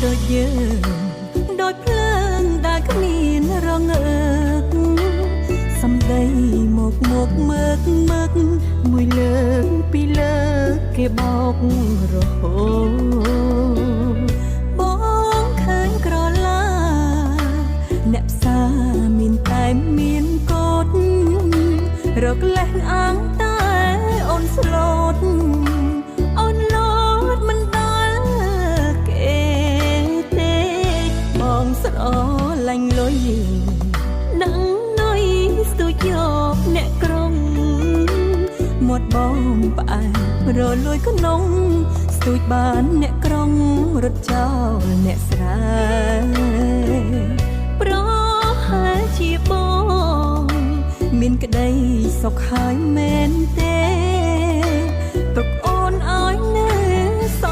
ដូចយើងដោយភ្លើងដែលគ្មានរងើកសំដីមកមកមើកមើកមួយលើកពីរលើកគេបោករហូតបងឃើញក្រឡាអ្នកផ្សារមានតែមានកូតរកលេះអាងតែអូនស្លូតអូនលោតមិនដល់គេទេបងស្រឡាញ់លុយនឹងនុយស្ទូចយកអ្នកក្រុងមាត់បងផ្អែមរលួយក្នុងស្ទូចបានអ្នកក្រុងរត់ចោលអ្នកស្រែប្រហែលជាបងមានក្តីសុខហើយមែនទេទុកអូ